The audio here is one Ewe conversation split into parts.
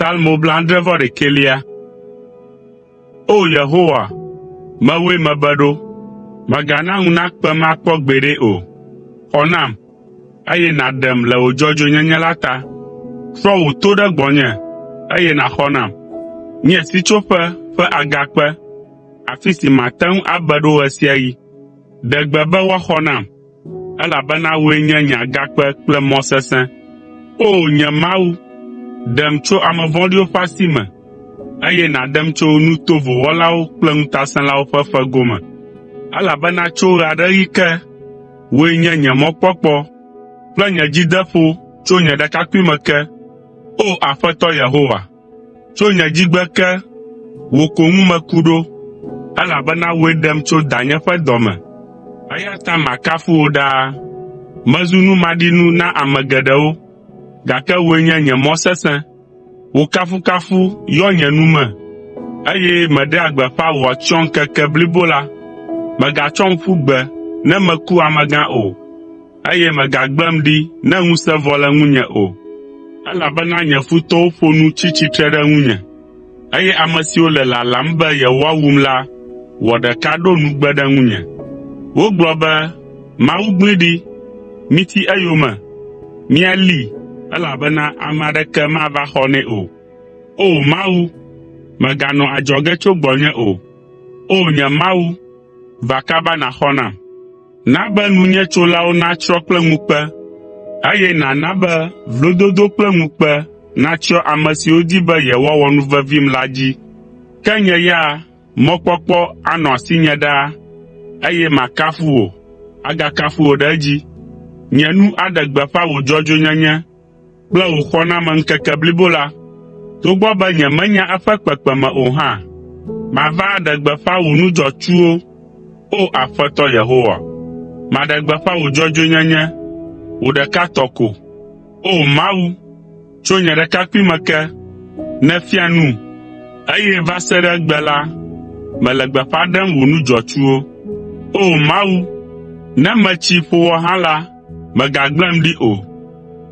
Psalmo blaadre-vɔ-ɖekɛlia. O! Yehowa, mewòe mebe ɖo, mègana ŋu nakpem akpɔ gbeɖe o. Xɔ nam, eye nàɖem le wò dzɔdzɔenyenye la ta. Trɔ wò to ɖe gbɔnye, eye nàxɔ nam. Nye sitsoƒe ƒe agakpe, afi si mate ŋu abe ɖo ɣe sia ɣi. Ɖe gbe be woaxɔ nam, elabena wòe nye nye agakpe kple mɔ sesẽ. O! Nye Mawu, ɖem tso ame vɔ̃ɖiwo ƒe asi me, eye nàɖem tso nu tovo wɔlawo kple ŋutasẽlawo ƒe fego me. Elabena tso ɣe aɖe ɣi ke, wòe nye nye mɔkpɔkpɔ kple nye dzideƒo tso nye ɖekakpuime ke, O Aƒetɔ Yehowa. Tso nye dzigbe ke, wò ko ŋu meku ɖo, elabena wòe ɖem tso danye ƒe dɔ me, eya ta makafu wò ɖaa. Mezu nu maɖinu na ame geɖewo, gake wòe nye nye mɔ sesẽ. Wò kafukafu yɔ nye nu me, eye meɖea gbeƒã wò atsyɔ̃ŋkeke blibo la. Mègatsɔm ƒu gbe ne meku amegã o, eye mègagblẽm ɖi ne ŋusẽ vɔ le ŋunye o, elabena nye futɔwo ƒo nu tsi tsitre ɖe ŋunye, eye ame siwo le lalam be yewoawum la wɔ ɖeka ɖo nugbe ɖe ŋunye. Wogblɔ be, “Mawu gblẽe ɖi, miti eyome, míalée, elabena ame aɖeke mava xɔ nɛ o.” O! Mawu, mèganɔ adzɔge tso gbɔnye o. O! Nye Mawu, va kaba nàxɔ nam. Na be nunyetsolawo natsrɔ̃ kple ŋukpe, eye nàna be vlododo kple ŋukpe natsyɔ ame siwo di be yewoawɔ nu vevim la dzi. Ke nye ya, mɔkpɔkpɔ anɔ asinye ɖaa, eye makafu wò, agakafu wò ɖe edzi. Nye nu aɖe gbeƒã wò dzɔdzɔenyenye kple wò xɔname ŋkeke blibo la, togbɔ be nyemenya eƒe kpekpeme o hã. Mava aɖe gbeƒã wò nu dzɔtsuwo, O Aƒetɔ Yehowa. Maɖe gbeƒã wò dzɔdzɔenyenye, wò ɖeka tɔ ko. O Mawu, tso nye ɖekakpuime ke, nèfia num, eye va se ɖe egbe la, mele gbeƒã ɖem wò nu dzɔtsuwo. O Mawu, ne metsi ƒo wɔ hã la, mègagblẽm ɖi o,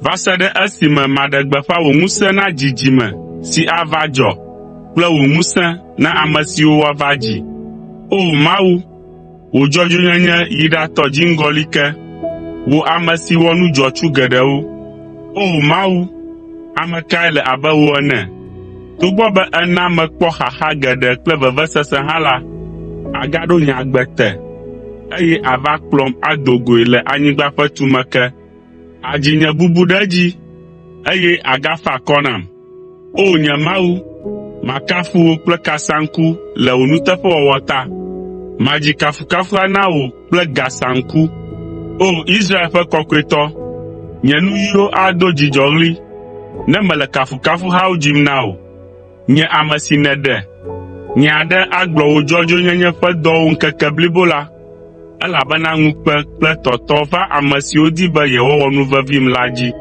va se ɖe esime maɖe gbeƒã wò ŋusẽ na dzidzime si ava dzɔ kple wò ŋusẽ na ame siwo woava dzi. O! Mawu, wò dzɔdzɔenyenye yi ɖatɔ dziŋgɔli ke, wò ame si wɔ nu dzɔtsu geɖewo. O! Mawu, ame kae le abe wò ene? Togbɔ be èna mekpɔ xaxa geɖe kple vevesese hã la, àgaɖo nye agbe te, eye àva kplɔm ado goe le anyigba ƒe tume ke. Àdzi nye bubu ɖe edzi, eye àgafa akɔ nam. O! Nye Mawu, makafu wò kple kasaŋku le wò nuteƒewɔwɔ ta. Madzi kafukafuha na wò kple gasaŋku. O! Israel ƒe Kɔkɔetɔ, nye nuyiwo ado dzidzɔɣli ne mele kafukafuhawo dzim na wò. Nye ame si nèɖe, nye aɖe agblɔ wò dzɔdzɔenyenye ƒe dɔwo ŋkeke blibo la, elabena ŋukpe kple tɔtɔ va ame siwo di be yewoawɔ nu vevim la dzi.